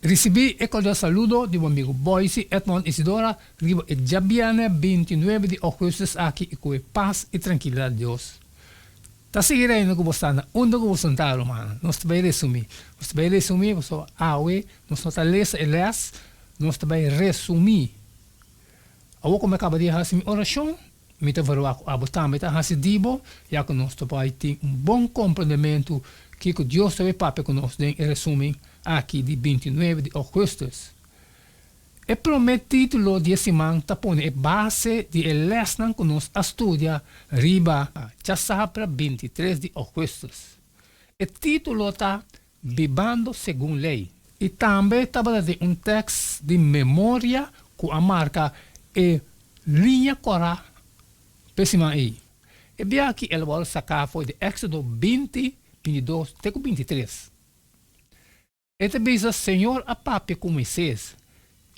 Risibí e kordial saludo di bo amigu Boysie Edmond Isidora riba e djabièrnè bintinuebe di ougùstùs aki i ku e pas i trankilidat di Dios ta sigui reina ku bo sta na unda ku bo sentá rumannan. Nos ta bai resumí. Nos ta bai resumí pasobra awe nos no ta lesa e lès, nos ta bai resumí. Awor ku mi a kaba di hasi mi orashon, mi ta verwagt ku abo tambe ta hasi di bo, ya ku nos ta bai tin un bon komprendementu kiko Dios ta bai papia ku nos den e resumen aki di bintinuebe di ougùstùs. E promé título di e siman ta pone e base di e lèsnan ku nos a studia riba djasabra bintitres di ougùstùs. E título ta Bibando segun lei. I tambe tabata tin un tèks di memoria ku a marka e liña kòrá p'e siman ei. E bia aki el wòrdu saká for di Éksodo 20, 22 te ku 23. E ta bisa, Señor a papia ku Moisés,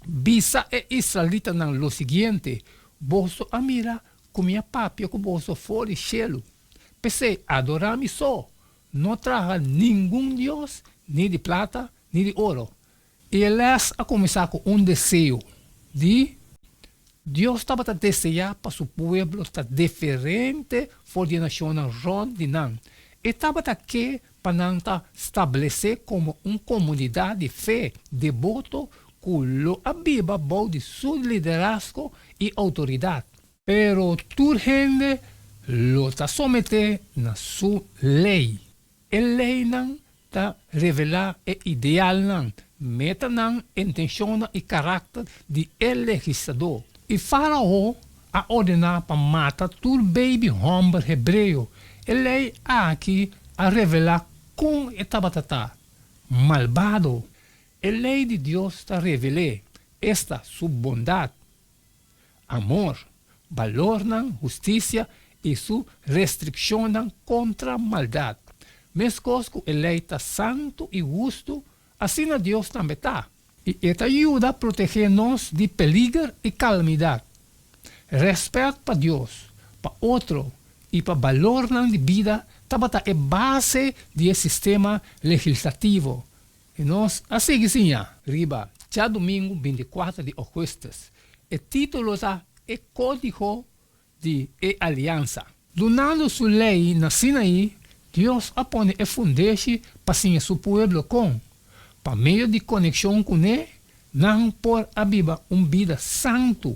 Bisa e israelitanan lo siguiente, Boso a mira ku mi a papia ku boso for di shelu. P'esei, adorá mi so, No traha ningun dios, ni di plata, ni di oro. I e lès a kuminsá ku un deseo di. Dios tabata deseá pa su pueblo ta diferente for di e nashonnan rònt di nan. E tabata ke pa nan ta stablesé komo un komunidat di fe deboto ku lo a biba bou di su liderazgo i outoridat. Pero tur hende lo ta someté na su lei. E leinan ta revelá e idealnan, metanan, intenshonnan i karakter di e legisladó. I Fárao a ordená pa mata tur beibi hòmber hebreo. E lei aki a revelá kon e tabata ta malbado. E lei di Dios ta revel'é, esta, su bondat. Amor, balornan, hustisia i su restrikshonnan kontra maldat. Meskos ku e lei ta santu i hustu, asina Dios tambe ta. I e ta yuda protegé nos di peliger i kalamidat. Rèspèt pa Dios, pa otro i pa balornan di bida tabata e base di e sistema legislativo. I nos a sigui siña riba djadumingu bintikuater di ougùstùs. E título ta E Kódigo di e Aliansa. Dunando su lei na Sinaí, Dios a pone e fundeshi pa siña su pueblo kon, pa medio di konekshon kuné, nan por a biba un bida santu.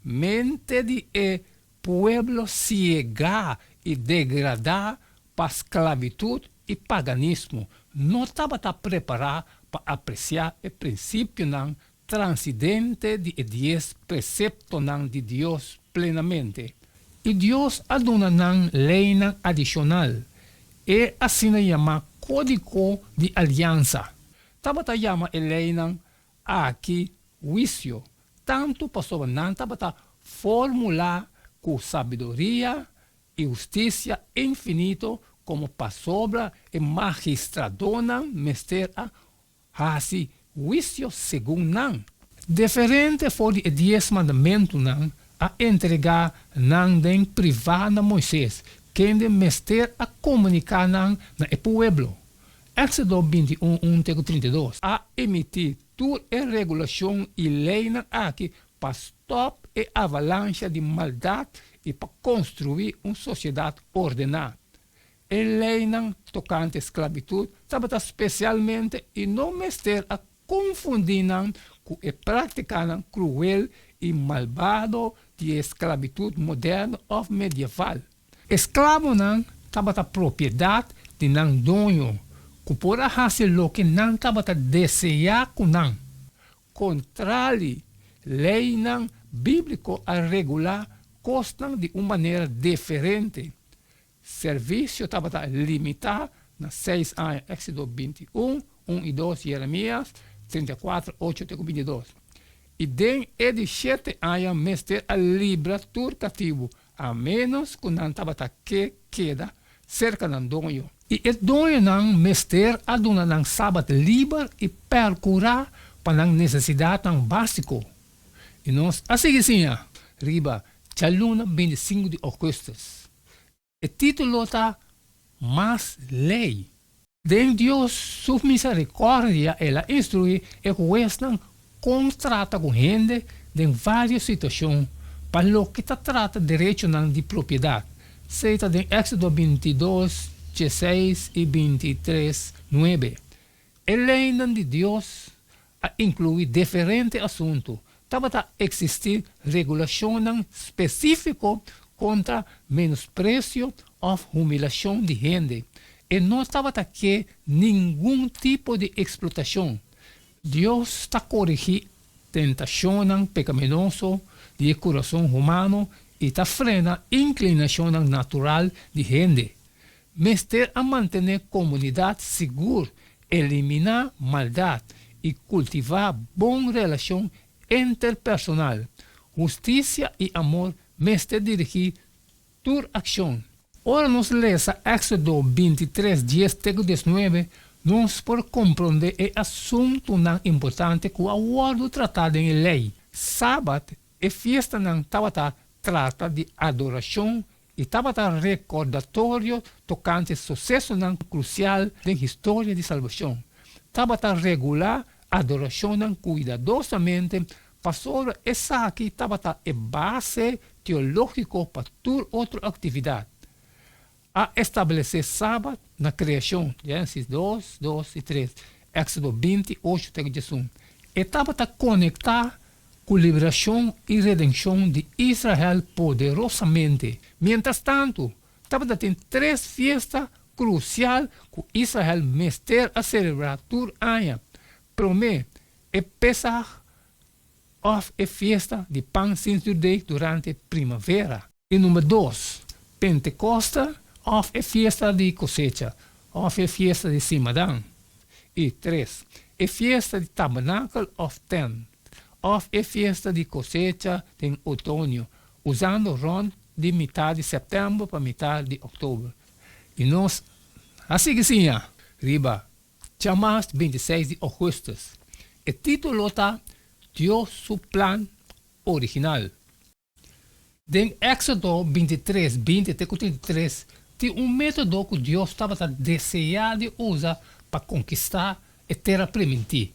Mente di e Pueblo siegá i degradá pa sklabitut i paganismo no tabata prepará pa apresiá e prinsipionan transidente di e dies preseptonan di Dios plenamente. I Dios a duna nan leinan adishonal, e asina yamá kódigo di aliansa. Tabata yama e leinan aki huisio, tantu pasobra nan tabata formulá ku sabiduria i hustisia infinito komo pasobra e magistradonan mester a hasi huisio segun nan. Deferente for di e Dies Mandamentunan a entregá nan den privá na Moises, kende mester a komuniká nan na e pueblo. Éksodo 21, 1 te ku 32. A emití Tur e regulashon i leinan aki pa stòp e avalansha di maldat i pa konstruí un sosiedat ordená. E leinan tokante sklabitut tabata spesialmente i no mester a konfundí nan ku e práktikanan kruel i malbado di e sklabitut moderno òf medieval. Esklabonan tabata propiedat di nan doño, ku por a hasi loke nan tabata deseá ku nan. Kontrali, leinan bíbliko a regulá kosnan di un manera diferente. Servisio tabata limitá na seis aña, Éksodo 21, un i dos, Jeremias 34, ocho te ku 22. I den e di shete aña mester a libra tur katibu, A ménos ku nan tabata ke keda serka nan doño. I e doñonan mester a duna nan sabat liber i pèrkurá pa nan nesesidatnan básiko. I nos a sigui siña riba djaluna 25 di ougùstùs. E título ta Mas Lei. Den Dios su miserikòrdia el a instruí e huesnan kon trata ku hende den vários situashon pa loke ta trata derechonan di propiedat. Esei ta den Éksodo bintidos, dieseis i bintitres, nuebe. E leinan di Dios a inkluí diferente asuntu. Tabata eksistí regulashonnan spesífiko kontra menospresio òf humilashon di hende. E no tabata ke ningun tipo di eksplotashon. Dios ta korigí tentashonnan pekaminoso di e kurason humano i ta frena inklinashonnan natural di hende. Mester a mantené komunidat sigur, eliminá maldat i kultivá bon relashon interpersonal. Hustisia i amor mester dirigí tur akshon. Ora nos lesa Éksodo bintitres, dies te ku diesnuebe, nos por komprondé e asuntunan importante ku a wòrdu tratá den e Lei. Sabat, e fiestanan tabata trata di adorashon i tabata rekordatorio tokante susesonan krusial den historia di salbashon. Tabata regulá adorashonnan kuidadosamente pasobra esaki tabata e base teológiko pa tur otro aktividat. A establesé Sabat na kreashon, Génesis dos, dos i tres, Éksodo binti, ocho te ku diesun. E tabata konektá ku liberashon i redenshon di Israel poderosamente. Mientrastantu, tabata tin tres fiesta krusial ku Israel mester a selebrá tur aña. Promé, e Pesach òf e Fiesta di Pan sin Zürdeg durante primavera. I number dos, Pentekoste òf e Fiesta di Kosecha òf e Fiesta di Simadan. I tres, e Fiesta di Tabernakel òf Tènt òf e Fiesta di Kosecha den otoño, usando rònt di mitar di sèptèmber pa mitar di òktober. I nos a sigui siña riba djamas bintiseis di ògùstùs. E título ta Dios su plan original. Den Éksodo bintitres, binti te ku trintitres, tin un método ku Dios tabata deseá di usa pa konkistá e Tera Primintí.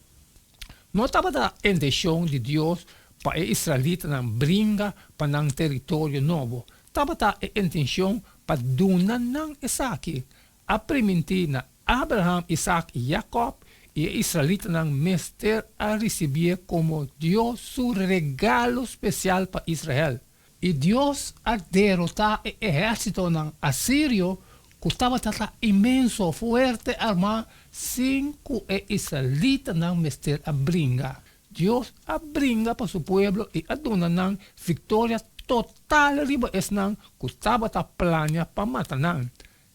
No tabata intenshon di Dios pa e israelitanan bringa pa nan teritorio nobo. Tabata e intenshon pa duna nan esaki. A primintí na Abraham, Isaac i Jacob, i e israelitanan mester a risibié komo Dios su regalo spesial pa Israel. I Dios a derotá e ehérsitonan asirio ku tabata ta inmenso, fuerte armá, sin ku e israelitanan mester a bringa. Dios a bringa pa su pueblo i a duna nan viktoria total riba esnan ku tabata plania pa mata nan.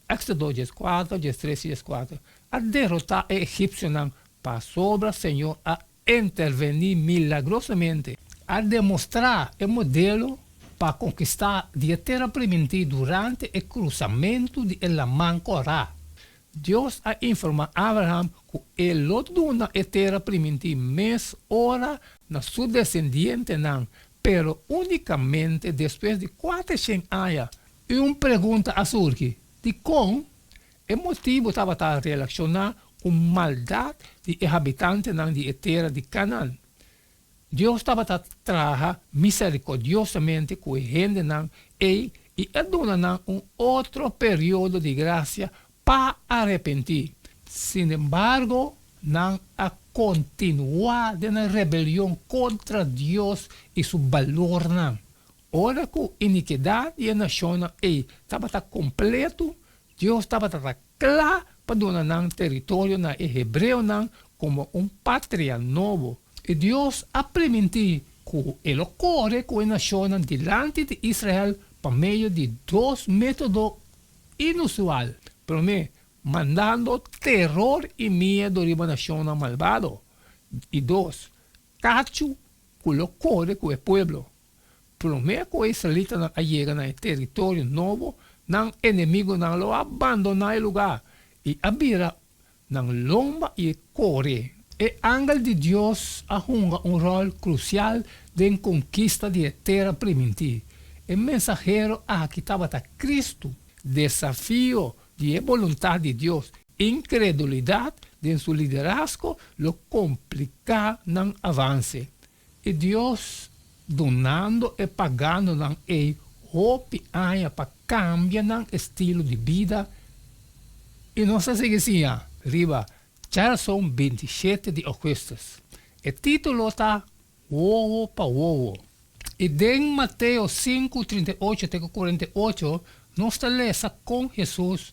Éxodo dieskuater, diestres i dieskuater, a derotá e egipsionan pasobra Señor a intervení milagrosamente. A demostrá e modelo pa konkistá di e Tera Primintí durante e krusamentu di e Laman Kòrá. Dios a informá Abraham ku e lo duna e Tera Primintí mes ora na su desendientenan, pero únikamente despues di kuatershen aña. I un pregunta a surgi, Dikon? E motibu tabata relashoná ku maldat di e habitantenan di e tera di Kanaan. Dios tabata traha miserikordiosamente ku e hendenan ei i a duna nan un otro periodo di grasia pa arepentí. Sinembargo, nan a kontinuá den nan rebelion kontra Dios i su balornan. Ora ku inikidat di e nashonnan ei tabata kompletu, Dios tabata ta kla pa duna nan teritorio na e hebreonan komo un patria nobo. I Dios a primintí ku e lo kore ku e nashonnan dilanti di Israel pa medio di dos método inusual, promé, mandando teror i miedu riba nashonnan malbado, i dos, kachu ku lo kore ku e pueblo. Promé ku e israelitanan a yega na e teritorio nobo, nan enemigunan lo a bandoná e lugá i a bira nan lomba i kore. E angel di Dios a hunga un ròl krusial den konkista di e Tera Primintí. E mensahero aki tabata Kristu. Desafio di e boluntat di Dios. Inkredulidat den su liderazgo lo kompliká nan avanse. I Dios dunando e paganonan ei hopi aña pa kambia nan estilo di bida. I nos ta sigui siña riba djarason 27 di ougùstùs. E título ta Wowo pa wowo. I den Mateo 5, 38 te ku 48 nos ta lesa kon Hesus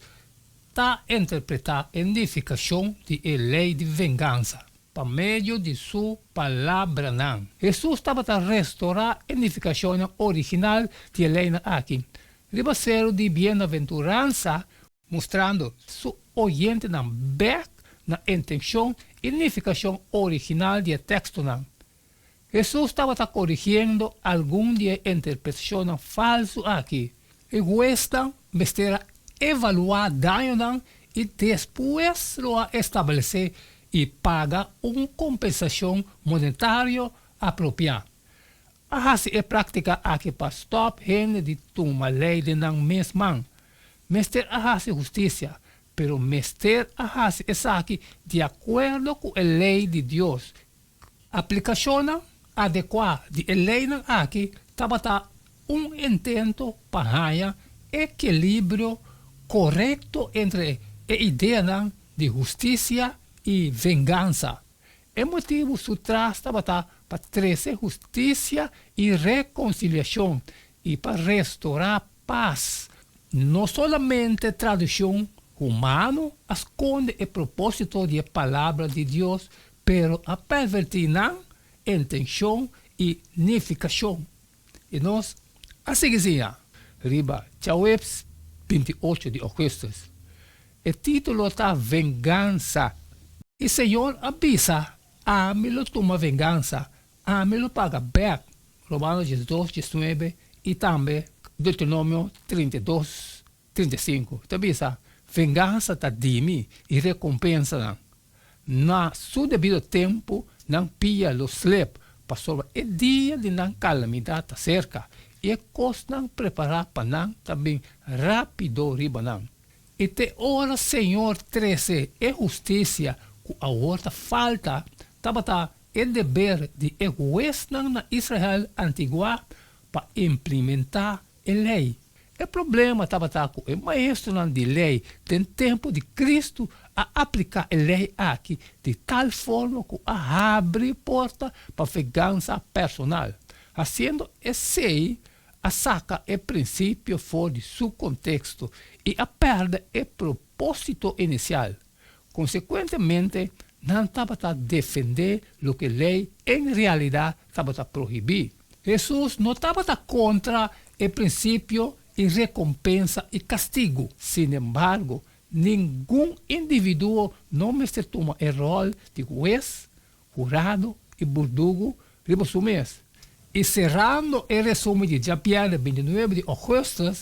ta interpretá e nifikashon di e lei di vengansa. Pa medio di su palabranan, Hesus tabata restorá e nifikashonnan original di e leinan aki. Riba Seru di Bienaventuransa, mustrando su oyentenan bèk na intenshon i nifikashon original di e tekstonan. Hesus tabata korigiendo algun di e interpretashonnan falsu aki. E huesnan mester a evaluá dañonan i despues lo a establesé i paga un kompensashon monetario apropiá. A hasi e práktika aki pa stòp hende di tuma lei den nan mes man. Mester a hasi hustisia, pero mester a hasi esaki di akuerdo ku e lei di Dios. Aplikashonnan adekuá di e leinan aki tabata un intento pa haña ekilibrio korekto entre e ideanan di hustisia i vengansa. E motibu su tras tabata pa trese hustisia i rekonsiliashon i pa restorá pas. No solamente tradishon humano a skonde e propósito di e Palabra di Dios, pero a pervertí nan intenshon i nifikashon. I nos a sigui siña riba djaweps 28 di ougùstùs. E título ta Vengansa. I Señor a bisa, Ami lo tuma vengansa, ami lo paga bèk, Romano 12, 19 i tambe Deuteronomio 32, 35 ta bisa, Vengansa ta di mi i rekompensanan. Na su debido tempu nan pia lo slep, pasobra e dia di nan kalamidat ta serka, i e kosnan prepará pa nan ta bin rápido riba nan. I te ora Señor trese e hustisia ku awor ta falta, tabata e deber di e huesnan na Israel antiguá pa implementá e lei. E problema tabata ku e maestronan di lei den tempu di Kristu a apliká e lei aki di tal forma ku a habri porta pa vengansa personal. Hasiendo esei a saka e prinsipio for di su konteksto i a pèrdè e propósito inisial. Konsekuentemente, nan tabata defendé loke lei en realidat tabata prohibí. Hesus no tabata kontra e prinsipio i rekompensa i kastigu. Sinembargo, ningun individuo no mester tuma e ròl di hues, hurado i burdugu riba su mes. I serando e resumen di djabièrnè 29 di ougùstùs,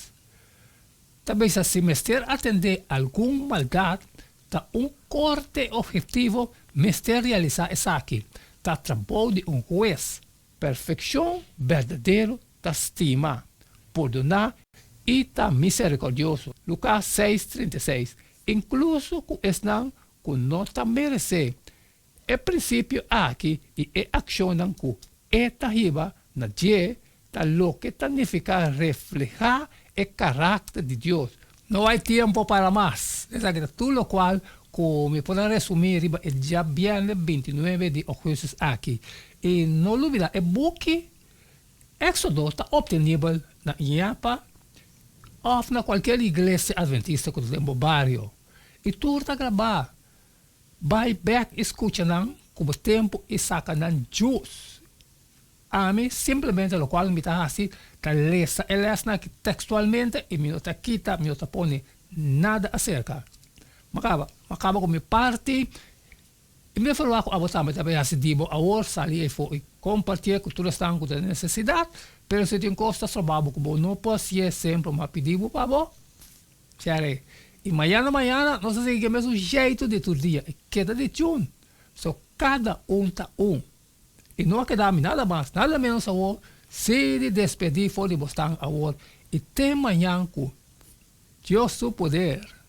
ta bisa si mester atendé algun maldat, ta un korte ophetivo mester realisá esaki, ta trabou di un hues. Perfekshon berdadero ta stima, pordoná i ta miserikòrdioso, Lukas 6, 36, inkluso ku esnan ku no ta meresé. E prinsipio aki i e akshonnan ku e ta hiba na dje ta loke ta nifiká reflehá e karakter di Dios. No hay tiempo para mas. Esaki ta tur lokual ku mi por a resumí riba e djabièrnè 29 di ougùstùs aki. I no lubidá e buki Éxodo ta optenibel na IAPA òf na kualkier iglesia adventista ku ta den bo bario. I tur ta grabá. Bai bek i skucha nan ku bo tempu i saka nan djus. Ami simplemente lokual mi ta hasi ta lesa e lèsnan aki tekstualmente i mi no ta kita, mi no ta pone nada aserka. Mi kaba, mi kaba ku mi parti i mi ta ferwagt ku abo tambe ta bai hasi di bo awor, sali efo i kompartié ku tur esnan ku ta den nesesidat, pero si tin kos ta stroba bo ku bo no por hasié semper mi a pidi bo pa bo Chere, i mañana mañana nos ta sigui ku e mesun jeitu di tur dia, e keda di tune. So kada un ta un. I no a keda mi nada mas, nada menos awor, si di despedí for di bosnan awor i te mañan ku Dios su poder.